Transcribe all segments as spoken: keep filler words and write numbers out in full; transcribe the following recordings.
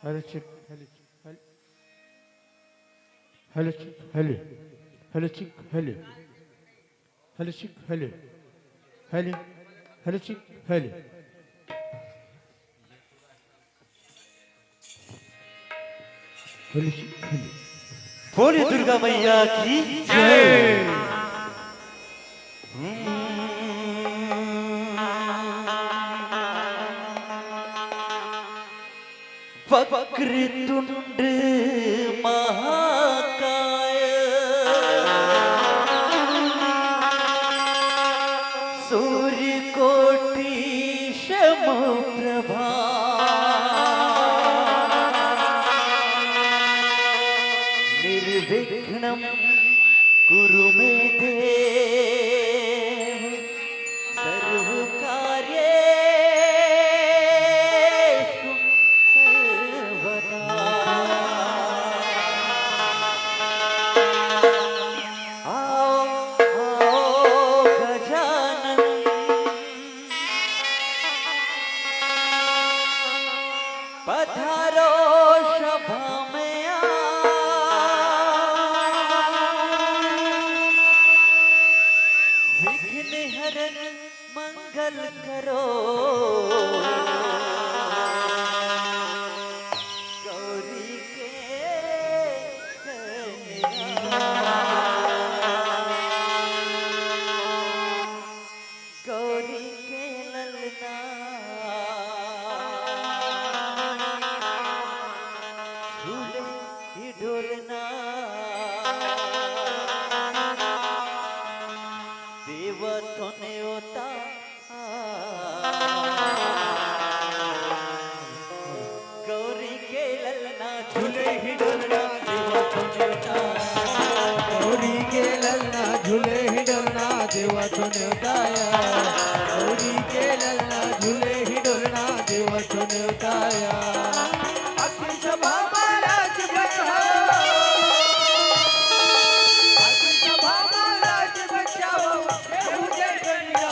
Hello, check, hello, check, hello. Hello, check, hello. Hello, check, hello. Hello, check, hello. Hello, hello, check, hello. Hello, check, hello. बोलिए दुर्गा मैया की जय। वक्रतुंड महाकाय, सूर्यकोटि समप्रभा, निर्विघ्नं कुरु मे देव सर्वकार्येषु सर्वदा। आओ, आओ गजानन, पधारो सभा में आ। विघ्न हरन मंगल करो, गौरी के कन्या। गौरी के ललना, झूले ही डोलना, देवा तो न्योता। गौरी के ललना झूले ही डोलना, देवा तो न्योता। गौरी के ललना झूले ही डोलना, देवा तो न्योता आय। गौरी के ललना झूले ही डोलना, देवा तो न्योता आय। अति सभा महाराज बचाओ, अति सभा महाराज बचाओ, हे मुझे कन्या।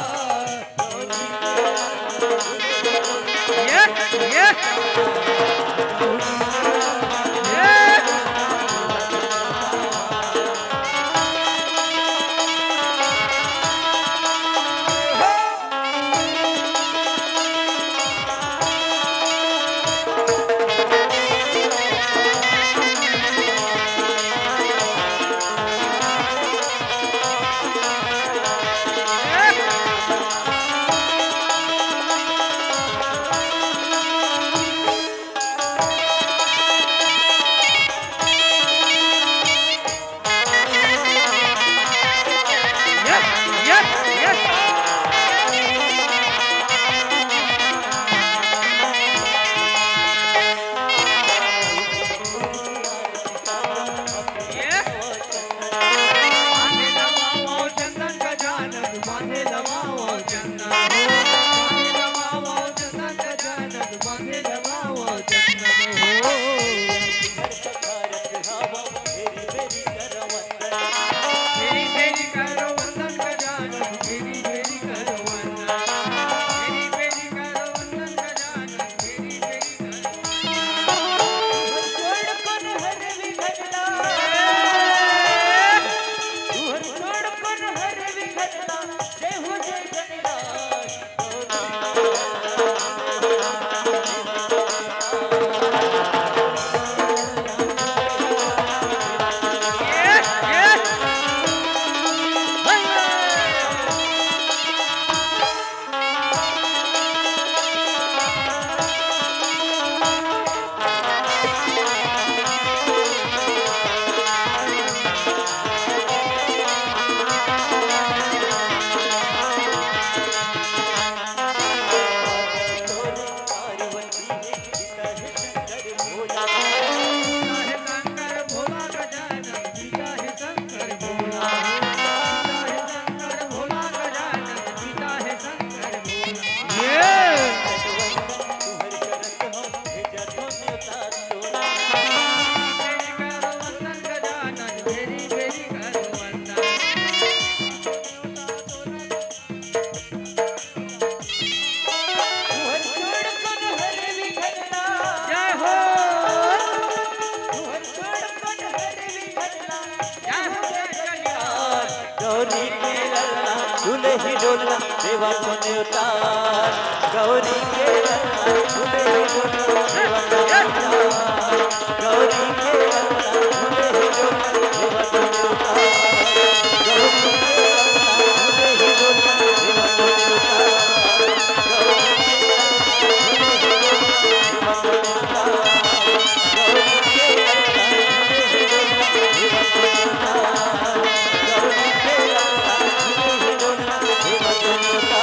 ही डोलना देवा को न्योता, गौरी के ललना झूले ही डोलना देवा को न्योता, गौरी के ललना झूले ही डोलना देवा को न्योता, गौरी के ललना झूले ही डोलना देवा को न्योता, गौरी के ललना झूले ही डोलना देवा को न्योता,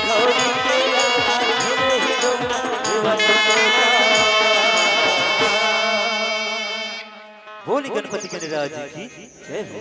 गौरी के ललना झूले ही डोलना देवा को न्योता। बोली गणपति गणराज की जय हो।